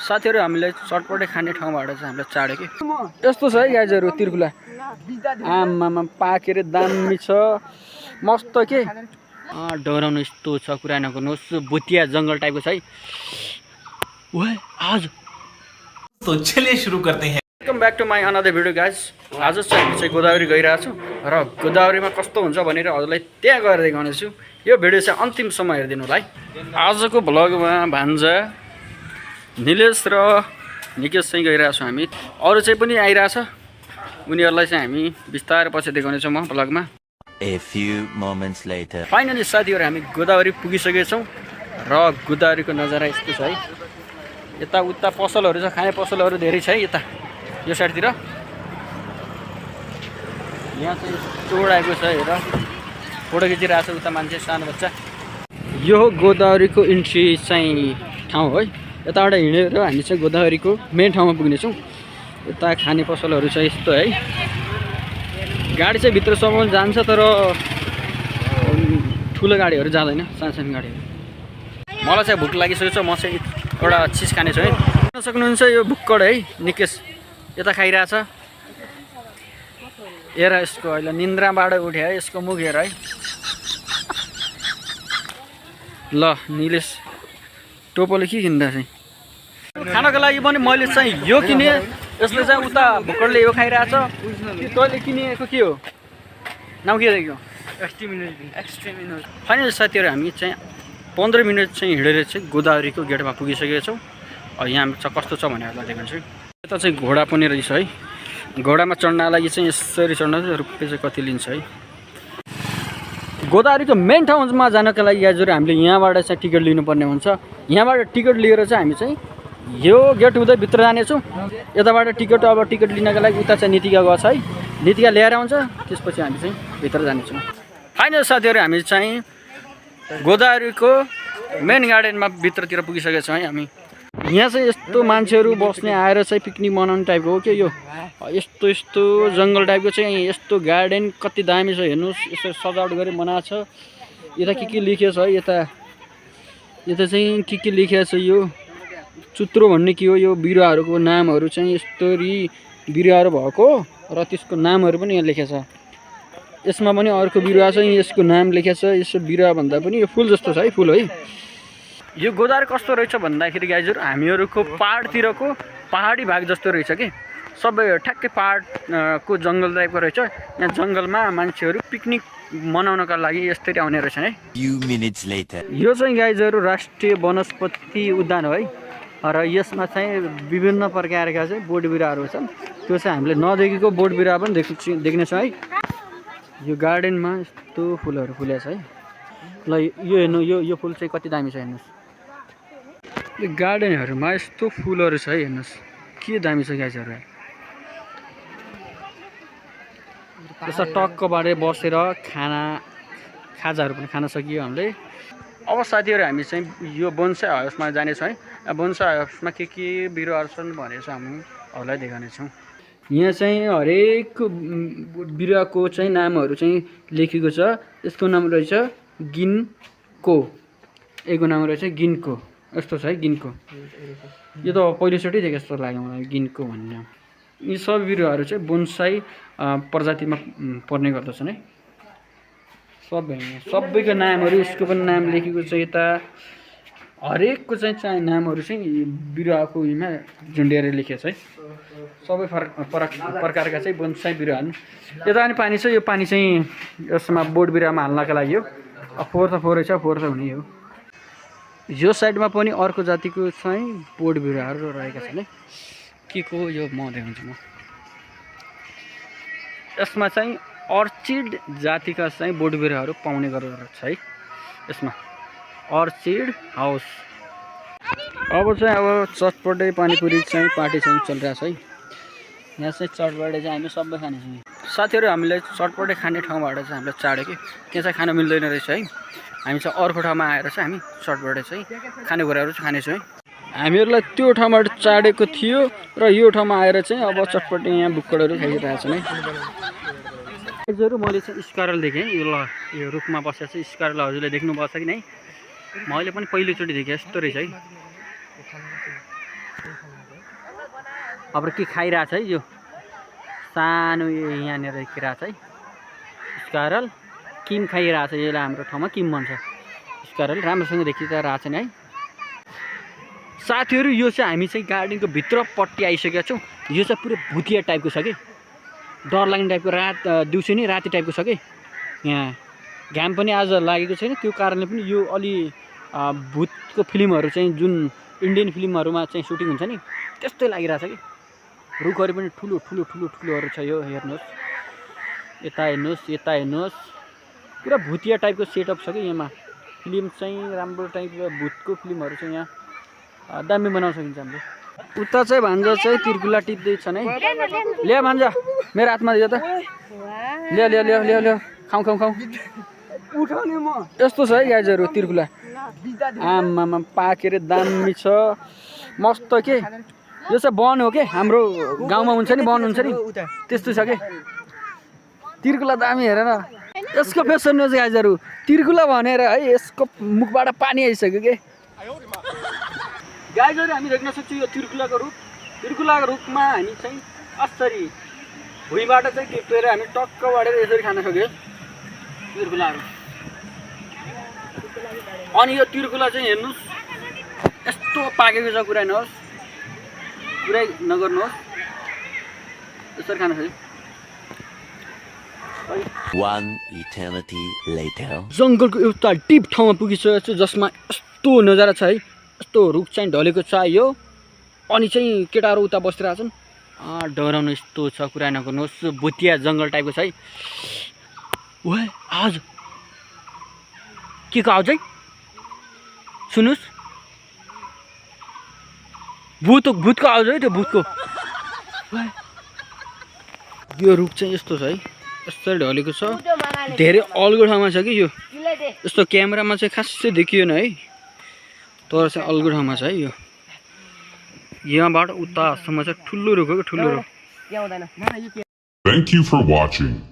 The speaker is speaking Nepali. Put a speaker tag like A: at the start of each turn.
A: साथीहरु हामीले चटपटे खाने ठाउँबाट चाहिँ हामीले चाड्यो कि यस्तो छ है गाइजहरु तिरखुला आमामा पाकेर दामी छ मस्त के डराउनु यस्तो छ कुरा नगर्नुहोस् भुतिया जंगल टाइपको छ है ओए आज
B: तो चलिए शुरू करते हैं
A: welcome back to my another video guys आज चाहिँ हामी चाहिँ गोदावरी गइरहेको छौँ र गोदावरीमा कस्तो हुन्छ भनेर हजुरलाई त्यहाँ गएर देखाउनेछु यो भिडियो चाहिँ अन्तिमसम्म हेरिदिनु होला है आजको भ्लगमा भान्जा निलेश र निकेश चाहिँ गइरहेको छौँ हामी अरू चाहिँ पनि आइरहेछ उनीहरूलाई चाहिँ हामी बिस्तारै पछि देखाउनेछौँ म भ्लगमा
C: A few moments later.
A: Finally साथीहरु हामी गोदावरी पुगिसकेका छौँ र गोदावरीको नजारा यस्तो छ है यता उता पसलहरू छ खाने पसलहरू धेरै छ है यता यो साइडतिर यहाँ चाहिँ चोडाएको छ हेर फोटो खिचिरहेको छ उता मान्छे सानो बच्चा यो गोदावरीको इन्ट्री चाहिँ ठाउँ है यताबाट हिँडेर हामी चाहिँ गोदावरीको मेन ठाउँमा पुग्नेछौँ यता खाने पसलहरू छ यस्तो है गाडी चाहिँ भित्रसम्म जान्छ तर ठुलो गाडीहरू जाँदैन सानो गाडीहरू मलाई चाहिँ भुक लागिसकेको छ म चाहिँ एउटा चिज खाने छु है सक्नुहुन्छ यो भुक्कड है निकेश यता खाइरहेछ हेर यसको अहिले निन्द्राबाट उठ्यो है यसको मुख हेर है ल निलेश टोपोले के किन्दा चाहिँ खानको लागि पनि मैले चाहिँ यो किने यसले चाहिँ उता भुक्कडले यो खाइरहेछ तैँले किनेको के हो नाम के रहेको एक्सट्रिम फाइनल साथीहरू हामी चाहिँ 15 मिनट चाहिँ हिँडेर चाहिँ गोदावरीको गेटमा पुगिसकेका छौँ यहाँ चाहिँ कस्तो छ भनेर देखाउँछु यता चाहिँ घोडा पनि रहेछ है घोडामा चढ्नको लागि चाहिँ यसरी चढ्न रुपियाँ चाहिँ कति लिन्छ है गोदावरीको मेन ठाउँमा जानको लागि हजुर हामीले यहाँबाट चाहिँ टिकट लिनुपर्ने हुन्छ यहाँबाट टिकट लिएर चाहिँ हामी चाहिँ यो गेट हुँदै भित्र जानेछौँ यताबाट टिकट अब टिकट लिनको लागि उता चाहिँ नीतिका गएको छ है नीतिका ल्याएर आउँछ त्यसपछि हामी चाहिँ भित्र जानेछौँ फाइनल साथीहरू हामी चाहिँ गोदावरीको मेन गार्डनमा भित्रतिर पुगिसकेका छौँ है हामी यहाँ चाहिँ यस्तो मान्छेहरू बस्ने आएर चाहिँ पिकनिक मनाउने टाइपको हो क्या यो यस्तो यस्तो जङ्गल टाइपको चाहिँ यस्तो गार्डन कति दामी छ हेर्नुहोस् यस्तो सजावट गरी बनाएको छ यता के लेखिएको छ है यता चाहिँ के लेखिएको छ यो चुत्रो भन्ने के हो यो बिरुवाहरूको नामहरू चाहिँ यस्तोरी बिरुवाहरू भएको र त्यसको नामहरू पनि यहाँ लेखेको छ यसमा पनि अर्को बिरुवा छ यसको नाम लेखेको छ यसो बिरुवा भन्दा पनि यो फुल जस्तो छ है फुल है यो गोदावरी कस्तो रहेछ भन्दाखेरि गाइजहरु हामीहरूको पहाडतिरको पहाडी भाग जस्तो रहेछ कि सबै ठ्याक्कै पहाडको जङ्गल टाइपको रहेछ यहाँ जङ्गलमा मान्छेहरू पिकनिक मनाउनका लागि यस्तरी आउने रहेछन् है यो चाहिँ गाइजहरु राष्ट्रिय वनस्पति उद्यान हो है र यसमा चाहिँ विभिन्न प्रकारका चाहिँ बोट बिरुवाहरू छन् त्यो चाहिँ हामीले नदेखेको बोट बिरुवा पनि देख्नेछौँ है यो गार्डनमा यस्तो फुलहरू फुलेको छ है ल यो हेर्नु यो फुल चाहिँ कति दामी छ हेर्नुहोस् यो गार्डनहरूमा यस्तो फुलहरू छ है हेर्नुहोस् के दामी छ गाइजहरु यसो टक्कबाट बसेर खाजाहरू पनि खान सकियो हामीले अब साथीहरू हामी चाहिँ यो बोन्साई हाउसमा जानेछौँ है बोन्साई हाउसमा के बिरुवाहरू छन् भनेर चाहिँ हामी अरूलाई देखाउनेछौँ यहाँ चाहिँ हरेक बिरुवाको चाहिँ नामहरू चाहिँ लेखेको छ यसको नाम रहेछ गिनको यसको नाम रहेछ गिनको यस्तो छ है गिनको यो त पहिलोचोटि देखेँ जस्तो लाग्यो मलाई गिनको भन्ने यी सबै बिरुवाहरू चाहिँ बोन्साई प्रजातिमा पर्ने गर्दछन् है सबैको नामहरू यसको पनि नाम लेखेको छ यता हरेकको चाहिँ नामहरू चाहिँ बिरुवाको उयोमा झुन्डिएर लेखेको छ है सबै प्रकारका चाहिँ बोन्साई बिरुवा हुन् यता पनि पानी छ यो पानी चाहिँ यसमा बोट बिरुवामा हाल्नका लागि हो फोहोर त फोहोरै छ फोहोर त हुने हो यो साइडमा पनि अर्को जातिको चाहिँ बोट बिरुवाहरू रहेका छन् है के को यो म देखाउँछु म यसमा चाहिँ अर्चिड जातिका चाहिँ बोट बिरुवाहरू पाउने गरेर छ है यसमा अर्चिड हाउस अब चाहिँ अब चटपटे पानीपुरी चाहिँ पार्टी चाहिँ चलिरहेको छ है यहाँ चाहिँ चटपटे चाहिँ हामी सबै खानेछौँ साथीहरू हामीले चटपटे खाने ठाउँबाट चाहिँ हामीले चाड्यो कि त्यहाँ चाहिँ खान मिल्दैन रहेछ है हामी चाहिँ अर्को ठाउँमा आएर चाहिँ हामी चटपटे चाहिँ खानेकुराहरू चाहिँ खानेछौँ है हामीहरूलाई त्यो ठाउँबाट चाडेको थियो र यो ठाउँमा आएर चाहिँ अब चटपटे यहाँ भुक्कडहरू खाइरहेको छन् है मैले चाहिँ स्कारल देखेँ यो ल यो रुखमा बसेर चाहिँ स्कारल हजुरले देख्नु भएको छ कि नै मैले पनि पहिलोचोटि देखेँ यस्तो रहेछ है अब के खाइरहेछ है यो सानो यहाँनिर देखिरहेछ है स्कारल किम खाइरहेछ यसलाई हाम्रो ठाउँमा किम भन्छ स्कारल राम्रोसँग देखिरहेछ नि है साथीहरू यो चाहिँ हामी चाहिँ गार्डनको भित्रपट्टि आइसकेका छौँ यो चाहिँ पुरै भुतिया टाइपको छ कि डर लाग्ने टाइपको दिउँसो नि राति टाइपको छ कि यहाँ घाम पनि आज लागेको छैन त्यो कारणले पनि यो अलि भूतको फिल्महरू चाहिँ जुन इन्डियन फिल्महरूमा चाहिँ सुटिङ हुन्छ नि त्यस्तै लागिरहेछ कि रुखहरू पनि ठुलो ठुलो ठुलो ठुलोहरू छ यो हेर्नुहोस् यता हेर्नुहोस् पुरा भुतिया टाइपको सेटअप छ कि यहाँमा फिल्म चाहिँ राम्रो टाइपको भूतको फिल्महरू चाहिँ यहाँ दामी बनाउन सकिन्छ हामीले उता चाहिँ भान्जा चाहिँ तिर्कुला टिप्दैछ नै ल्या भान्जा मेरो हातमा दियो त ल्या ल्या ल्या ल्या ल्या खाउँ उठाउने म यस्तो छ है गाइजहरू तिर्कुला आमामा पाकेर दामी छ मस्त के यो चाहिँ वन हो के हाम्रो गाउँमा हुन्छ नि वन हुन्छ नि त्यस्तो छ के तिर्कुला दामी हेरेर यसको फेसन चाहिँ गाइजहरू तिर्कुला भनेर है यसको मुखबाट पानी आइसक्यो के गाइजहरू हामी देख्न सक्छौँ यो तिर्कुलाको रुखमा हामी चाहिँ असरी भुइँबाट चाहिँ टिपेर हामी टक्क बाडेर यसरी खान सक्यो तिर्कुलाहरू अनि यो तिर्कुला चाहिँ हेर्नुहोस् यस्तो पाकेको छ कुरा नगर्नुहोस् यसरी खान सक्यो
C: One eternity later.
A: जङ्गलको एउटा डिप ठाउँमा पुगिसकेको छु जसमा यस्तो नजारा छ है यस्तो रुख चाहिँ ढलेको छ यो अनि चाहिँ केटाहरू उता बसिरहेछन् डराउनु यस्तो छ कुरा नगर्नुहोस् भुतिया जङ्गल टाइपको छ है ओए आवाज के को आवाज है सुन्नुहोस् भूतको आवाज है त्यो भूतको यो रुख चाहिँ यस्तो छ है यस्तो ढलेको छ धेरै अल्गो ठाउँमा छ कि यो यस्तो क्यामेरामा चाहिँ खासै देखिएन है तर चाहिँ अल्गो ठाउँमा छ है यो यहाँबाट उतासम्म चाहिँ ठुलो रुख हो कि ठुलो रुख
D: Thank you for watching.